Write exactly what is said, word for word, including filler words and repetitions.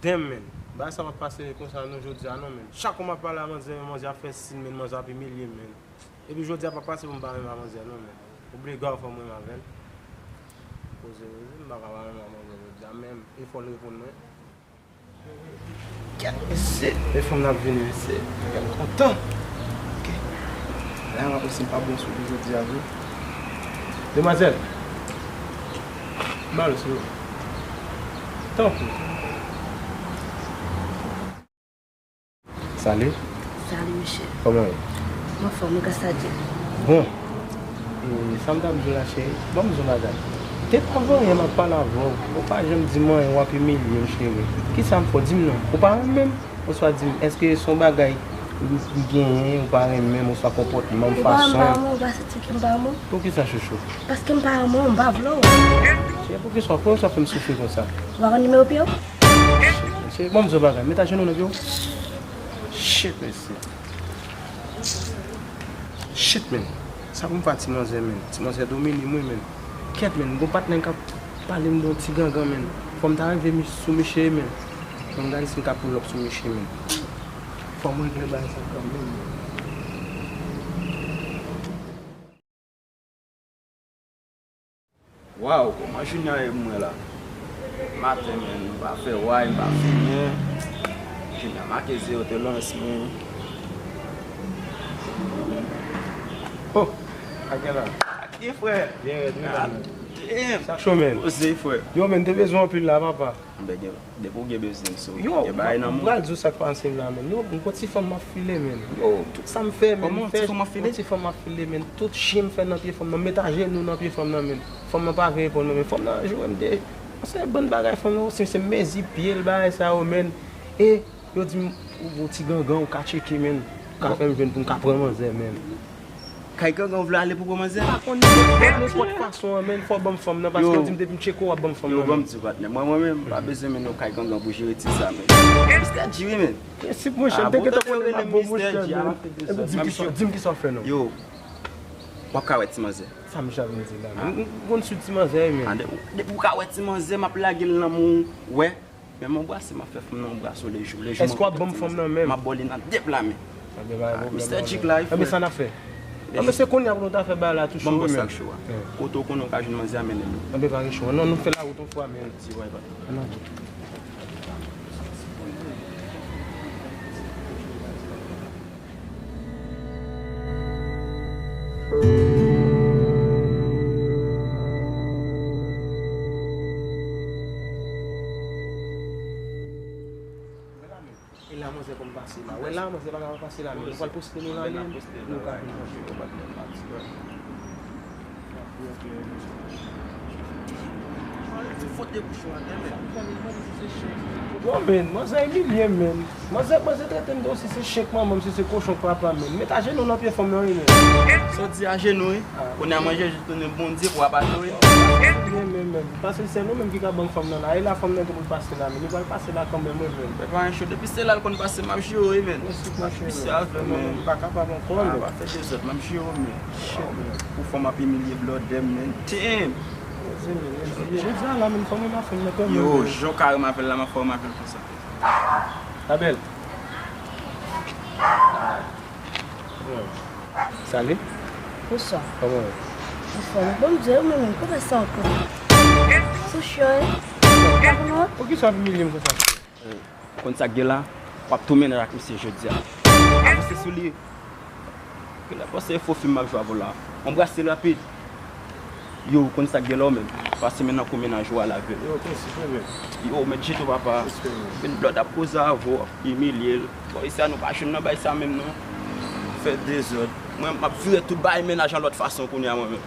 Damn, man. Bagay sa p ap pase konsa non jodi a non, man. Chak kou m ap pale a manzè, manzè ap fè sin, man, manzè ap imilye m, man. Epi jodi a p ap pase pou m pa renmen a manzè non, man. Obliga fò m renmen avè l. Poze, poze, m pa ka pa renmen a manzè jodi a, menm efò l reponn mwen. Kèt, mesye, e fanm nan ap vini, mesye. Kèt, kontan. Ok. La, m ap wè si m pa bon sou li jodi a vre. Demwazèl. Ba l, silvouplè. Tanpri. Salut. Salut, Michel. Kòman w ye? M anfòm, wi, gras a Dye. Bon. E, sa m t ap di w la, cheri, ban m di w yon bagay. Depi avan yè m ap pale avè w, ou pa janm di m anyen, w ap imilye m, cheri. Kisa m fè w? Di m non. Ou pa renmen m? Oswa di m, èske se yon bagay m, m genyen, ou pa renmen m, oswa konpòtman m, fason m? Ou pa renmen m, ou pa santi ke m pa renmen w? Poukisa, chouchou? Paske m pa renmen w, m pa vle w. Cheri, poukisa, poukisa w fè m soufri konsa? Ou pa konn nimewo pye w? Cheri, ban m di w yon bagay. Met ajenou nan pye w. Shit, mesye. Shit, man. Sa pou m fè a ti manzè, man? Ti manzè domine m, wi, man. Kèt, man. Gon patnè k ap pale m de yon ti gangan, man. Fò m ta rive mi-, sou misye, man. Fò m gade si m ka pull up sou misye, man. Fò m regle bagay sa kanmenm, man. Waw, kòman jounen an ye pou mwen la? Maten, man, m pa fè way, m pa fè anyen. Jounen an make zewo te lans mwen. Oh, a gen la? Gen, frè. Byen rèd, men. Ah, damn. Sa cho, man. Poze, frè. Yo, man, te bezwen anpil la, papa. Anben, gen, depi w gen bezwen, so, yo, gen bagay nan men w. Yo, m pral di w sa k pase m la, man. Yo, m gon ti fanm m ap file, man. Yo, tout sa m fè, man, m fè, gon ti fanm m ap file, man. Tout chyen m fè nan pye fanm nan, m met ajenou nan pye fanm nan, man. Fanm nan pa vle reponn mwen, men fanm nan joure m de. Se bann bagay fanm nan, se, se mezi pye l, bagay sa yo, man. E yo di m, ou gon ti gangan, ou ka tcheke, man. Ou ka fè m jwenn pou m ka pran manzè, man. Kay gangan w vle ale pou pran manzè? M pa konn nenpòt, nenpòt fason an, man. Fò w ban m fanm nan, paske yo di m depi m tcheke w, w ap ban m fanm nan, man. Yo, ban m di w, patnè. Mwen, mwen menm, m pa bezwen, man, yon kay gangan pou jere ti sa, man. Mister G, wi, man. Mesi, monchè, m te gentan rele m ap bon, monchè, man. Epi di m kisa, di m kisa w fè, non. Yo, w ap ka wè ti manzè. Sa m jan vin di la, men. M, m konn sou ti manzè, men. Ah, de-, depi w ka wè ti manzè, m ap lage l nan men w, wè. Men m anbrase, m ap fè fanm nan anbrase w lejou, lejou. Èske w ap ban m fanm nan menm? M ap ba w li nan de pla men. Anben, pa gen pwoblèm. Mister G la, wi, frè. Anben, sa n ap fè? Anben, se kounye a pou nou ta fè bagay la tou cho, wi, men. Ban m sa k cho a. Kote w konnen w ka jwenn manzè a, mennen m. Anben, pa gen cho. Non, nou fè lawout yon fwa, men. Ti wè, pa. Ann ale. E la manzè konn pase la. Wè la manzè pa ka pa pase la, men nou pral poste nou la, men nou ka vin. Fout de bouch ou atè, men. Yo, men, manzè imilye m, men. Manzè, manzè trete m tankou si se chen k manman m, si se kochon k papa m, men. Met ajenou nan pye fanm nan, wi, men. Sa w di ajenou, wi? Kounye a mwen Jezi tounen Bondye pou w ap adore l. Men, men, men. Pase se nou menm ki ka ban m fanm nan la. E la fanm nan tou pou l pase la, men. Li pral pase la kanmenm, wi, men. Fè pa anyen cho. Depi se la l konn pase, m ap jere w, wi, men. Misye avè m, men. M pa kapab ankò, men. Pa fè dezòd, m ap jere w, men. Shit, men. Pou fanm ap imilye blòdè m, men. Damn. Jodi a la, men, fanm nan fè m nan kanmenm, men. Yo, jan w ka renmen avè l la, m ap fè w renmen avè l konsa. Abèl. Salut. Bonswa. Kòman w ye? Anfòm. Bon, m di w, ou menm, kòman sa ankò? Sou chay. Ou pa konn wè? Poukisa w ap imilye m konsa? Ou konn sa k gen la? W ap tou mennaj ak misye jodi a. Avanse sou li. Genlè panse e fo fim m ap jwe avè w la. Anbrase l rapid. Yo, ou konn sa k gen la w menm. Pase men nan kou mennaj ou al avè l. Yo, prensip, men. Yo, mèt jete w, papa. Respè, men. Vin blòd ap koze avè w, ap imilye l. Bon, isi a nou pa jwenn nan bay sa menm, non. Fè dezòd. Mwen, m ap vire tout bay mennaj an lòt fason kounye a, mwen menm.